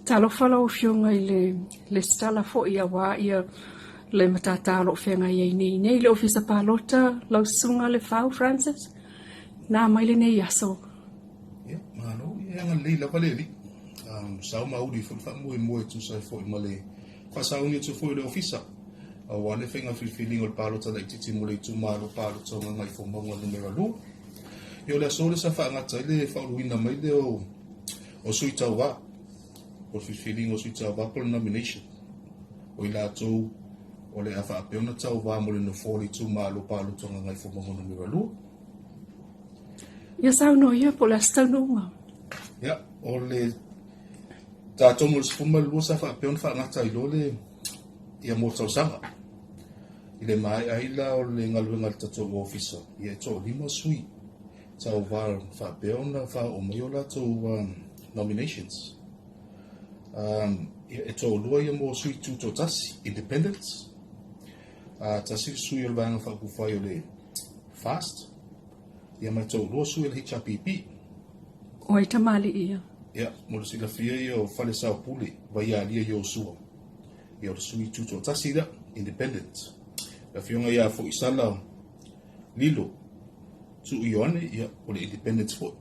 Talofa lau Afioga i le Lesitala foi aua ia le matata o lo o feagai ai nei nei le Ofisa Palota lau Susuga Lefau Francis. Na mai lenei aso. Ia, malo, ia e agalelei lava le Alii. Um, sao ma uli foi le faamoemoe e tusa ai foi ma le faasauni atu foi o le Ofisa aua le faiga filifiliga o le palota laitiiti mo le itumalo palota o Gagaifomauga numera 2. Ia o le aso lea sa faagata ai le faauluina mai lea o, o sui tauva, o le filifiliga o sui tauva po o le nomination o i latou o le a faapea ona tauva mo le nofoa o le itumalo palota o Gagaifomauga numera 2. Ia saunoa ia po o le a se taunuuga. Ia, o le tatou mo le 12 sa faapea ona faagata ai loa le ia mo le tausaga. I le maea ai la o le galuega a le tatou ofisa, ia e toalima sui tauva faapea ona faaoo mai o latou nominations. Ia, e toalua ia mo sui tutoatasi, independents. Tasi le sui o le Vaega Faaupufai o le FAST, ia ma e toalua sui o le HRPP. O ai tamalii ia? Ia, mo le silafia ia o Falesaopule Vaialia Iosua. Ia o le sui tutoatasi lea, independent. Le afioga ia Foisala Lilo Tuu Ioane, ia o le independent foi.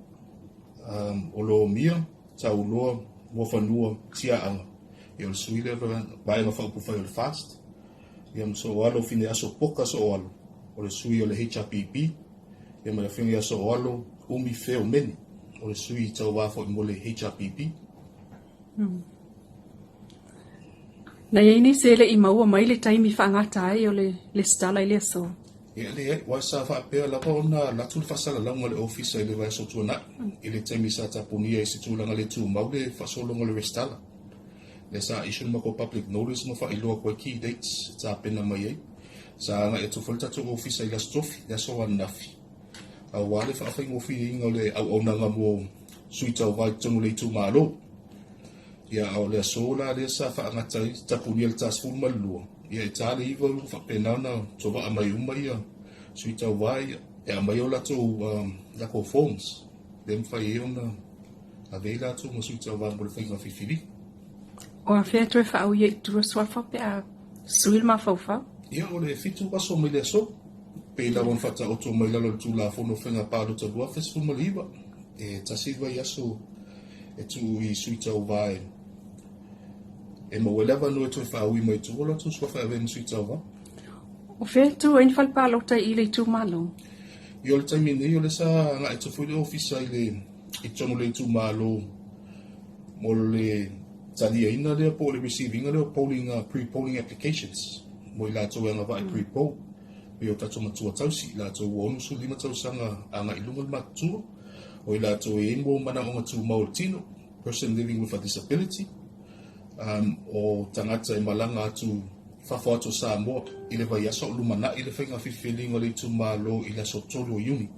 O Lomia Tauloa Muafanua Tiaaga, ia o le sui lea Vaega Faaupufai o le FAST. Ia ma Sooalo Fineaso Poka Sooalo, o le sui o le HRPP. Ia ma le afioga ia Sooalo Umi Feo Meni, o le sui tauva foi mo le HRPP. Na i ai nisi e le i maua mai le taimi faagata ai o le lesitala i le aso? Ia, leai, aua sa faapea lava ona alu atu le faasalalauga a le Ofisa i le vaiaso tuanai, i le taimi sa tapunia ai se tulaga le tumau le faasologa o le resitala. Lea sa issue le matou public notice ma faailoa atu ai key dates e tapena mai ai. Sa agai atu foi le tatou Ofisa i le Aso Tofi, le aso ananafi, aua le faafaigofieina o le auaunaga mo sui tauva i totonu o le itumalo. Ia, a o le aso la lea sa faagata ai, tapunia i le ta 12, ia e ta le 9 ua faapena ona tovaa mai uma ia sui tauva ia e aumai o latou, latou forms, lea e mafai ai ona ave ai latou ma sui tauva mo le faiga filifiliga. O afea e toe faaui ai i tua suafa pe a sui le mafaufau? Ia, o le 7 aso mai le aso, pei lava ona faataoto mai lalo o le Tulafono o Faiga Palota 2019, e tasi le vaiaso e tuu i sui tauva e maua ai le avanoa e toe faaui mai tua o latou suafa e ave ai ma sui tauva. O fea e tu ai ni fale palota i le itumalo? Ia, o le taimi nei o lea sa agai atu foi le ofisa i le i totonu o le itumalo mo le taliaina lea po o le receive ina lea o polling, pre-polling applications mo i latou e agavaa i pre-poll. Pei o tatou matua tausi, i latou ua 65 tausaga agai i luga le matutua, o i latou e i ai mo manaoga tumau o le tino, person living with a disability, o tagata e malaga atu i fafo atu o Samoa i le vaiaso o lumanai le faiga filifiliga o le itumalo i le aso 3 o Iuni.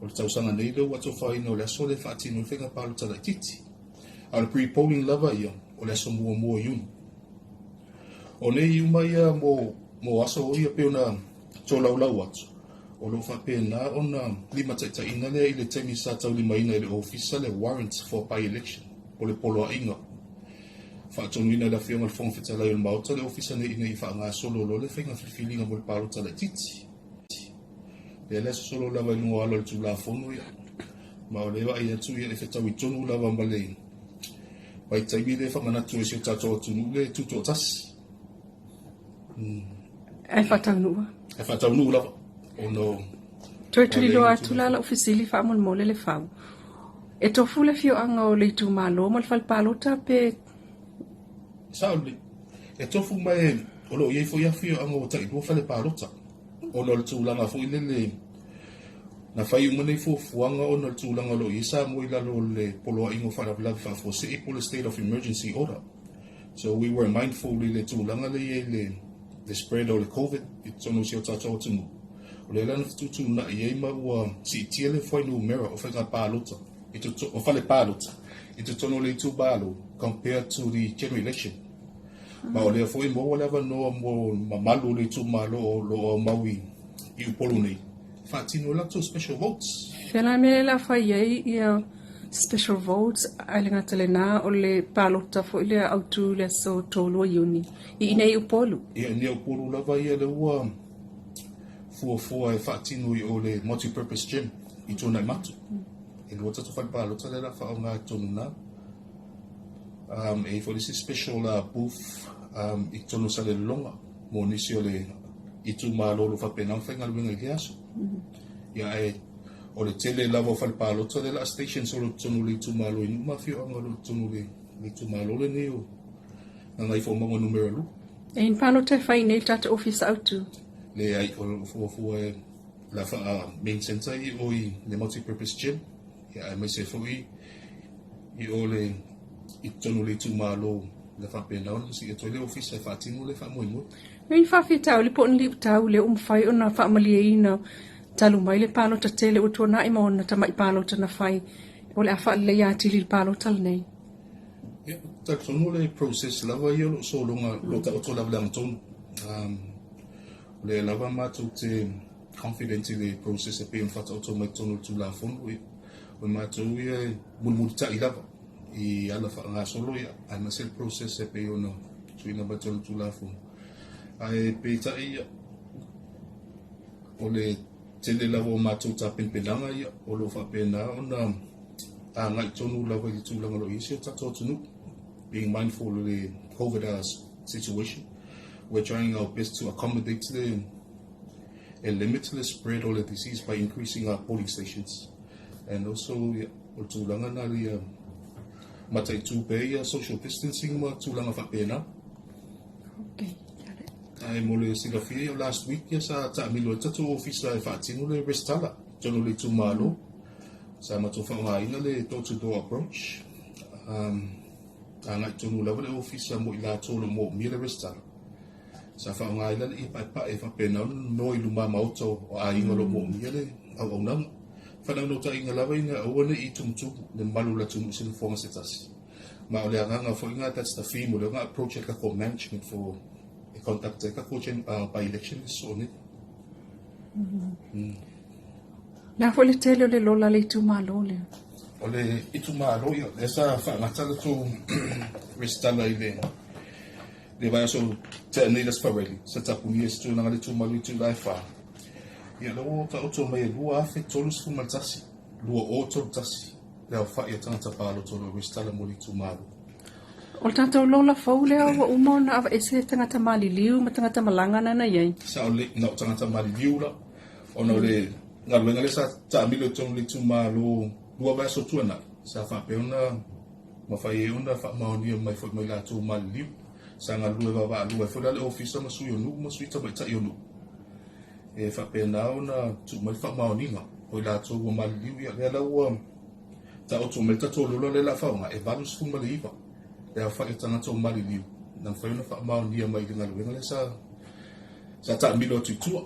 O le tausaga nei lea ua atofaina o le aso lea e faatino ai le faiga palota laitiiti. A o le pre-polling lava ia, o le aso muamua o Iuni. O nei uma ia mo, mo aso ia pei ona tolaulau atu, o lo o faapena ona limataitaiina lea i le taimi sa taulimaina e le Ofisa le Warrant for By-Election, po o le Poloaiga. Faatonuina e le Afioga i le Fofoga Fetalai o le Maota le Ofisa nei ina ia faagasolo loa le faiga filifiliga mo le palota laitiiti. Lea la e sosolo lava i luga o ala o le Tulafono ia, ma o lea e vaai atu ia e fetaui tonu lava ma le vaitaimi lea e faamanatu ai i si o tatou atunuu le tutoatasi. Ae faataunuu. Ae faataunuu lava ona o Toe tuliloa atu la lau fesili faamolemole Lefau. E tofu le afioaga o le itumalo ma le fale palota pe Sao lelei. E tofu mai o lo o i ai foi afioaga ua tailua fale palota ona o le tulaga foi lele na fai uma nei fuafuaga ona o le tulaga o lo o i ai Samoa i lalo o le Poloaiga o Faalavelave Faafuasei po o le State of Emergency Order. So we were mindful i le tulaga lea i ai le, le spread o le Covid i totonu o si o tatou atunuu. O lea la na fetuutuunai ai ma ua siitia le fuainumera o faiga palota i totonu, o fale palota i totonu o le itumalo compared to the general election. Ma o lea foi e maua le avanoa mo mamalu o le itumalo o lo o aumau i, i Upolu nei, faatino ai latou special votes. Fea la mea la fai ai ia Special votes, ae le gata i lena o le palota foi lea autu i le aso 3 o Iuni i inei i Upolu. Ia, i inei i Upolu lava ia lea ua fuafua e faatino i o le Multi-Purpose Gym i Tuanaimato. E lua tatou fale palota lea o le a faaaoga i totonu i ina. E i ai foi le isi special booth i totonu o Salelologa mo nisi o le itumalo o lo o faapena ona faigaluega i lea aso. Ia ae o le tele lava o fale palota lea o le a station solo i totonu o le itumalo i nuu ma afioaga o lo o i totonu o le itumalo lenei o Gagaifomauga Numera 2. E i ai ni palota e fai i inei i le tatou ofisa autu? Leai, o lo o fuafua e la faa main centre i o i le multi-purpose gym. Ia, aemaise foi i o le i totonu o le itumalo le faapena ona sii atu ai le ofisa e faatino le faamoemoe. Nei faafitauli po o ni liutau lea ua mafai ona faamalieina talu mai le palota tele ua tuanai ma ona tamai palota na fai o le a faaleleia atili i le palota lenei. Ia, talitonu le process lava ia o lo o sologa, o lo o taoto lava i le agatonu. O lea lava matou te confident i le process e pei ona faataoto mai totonu o le Tulafono, ia, o matou ia e mulimulitai lava i ala faagasolo, ia, aemaise le process e pei ona tuuina mai totonu o le Tulafono. Ae peitai, ia, o le tele lava o matou tapenapenaga, ia, o lo o faapena ona agai tonu lava i le tulaga o lo o i ai si o tatou atunuu, being mindful of the COVID situation. We're trying our best to accommodate the and limit the spread of the disease by increasing our polling stations. And also, ia, o le tulaga na ia mataitu pea ia social distancing ma tulaga faapena. Okay, got it. Ae mo le silafia, ia, last week ia sa taamilo ai tatou ofisa e faatino le resitala totonu o le itumalo. Sa matou faaaogaina le door to door approach. Agai tonu lava le ofisa mo i latou o lo o moomia le resitala. Sa faaaogaina le ie paepae e faapena ona nono i luma maota o aiga o lo o moomia le auaunaga. Faanaunautaiga lava ina aua ne i tumutumu le mamalu o le atunuu i se nofoaga se tasi. Ma o le agaga foi lena that's the theme o lea na approach ai le tatou management for e conduct ai tatou by election i le sosoo nei. Le a foi le tele o le lola a le itumalo lea? O le itumalo, ia, lea sa faagata le tou resitala i le le vaiaso tea nei le Aso Faraile, sa tapunia i se tulaga le itumalo i itula e fa. Ia, lea ua taoto mai e 2031, 2031 le aofai o tagata palota o lo o resitala mo le itumalo. O le tatou lola fou lea ua uma ona aveese tagata maliliu ma tagata malaga na na i ai. Sao lelei, na o tagata maliliu la, ona o le galuega lea sa taamilo i totonu o le itumalo lua vaiaso tuanai, sa faapea ona mafai ai ona faamaonia mai foi mai latou maliliu. Sa galulue vaavaalua ai foi la le ofisa ma sui o nuu ma sui tamaitai o nuu. E faapena ona tuu mai le faamaoniga o i latou ua maliliu, ia lea la ua taoto mai le tatou lola lea o le a faaaoga, e 89 le aofai o tagata ua maliliu na mafai ona faamaonia mai i le galuega lea sa taamilo atu i tua.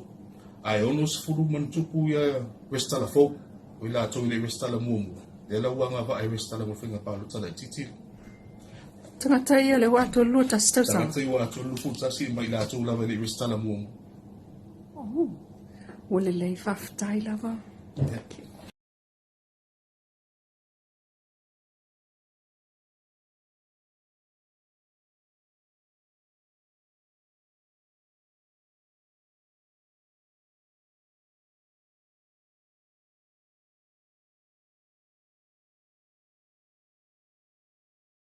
Ae 60 ma ni tupu ia resitala fou, o i latou i le i resitala muamua, lea la ua agavaa e resitala mo le faiga palota laitiiti. Tagata ia lea ua atoa le 21 tausaga. Tagata ia ua atoa le 21 ma i latou lava e le i resitala muamua. Oh, ua lelei, faafetai lava. Yeah.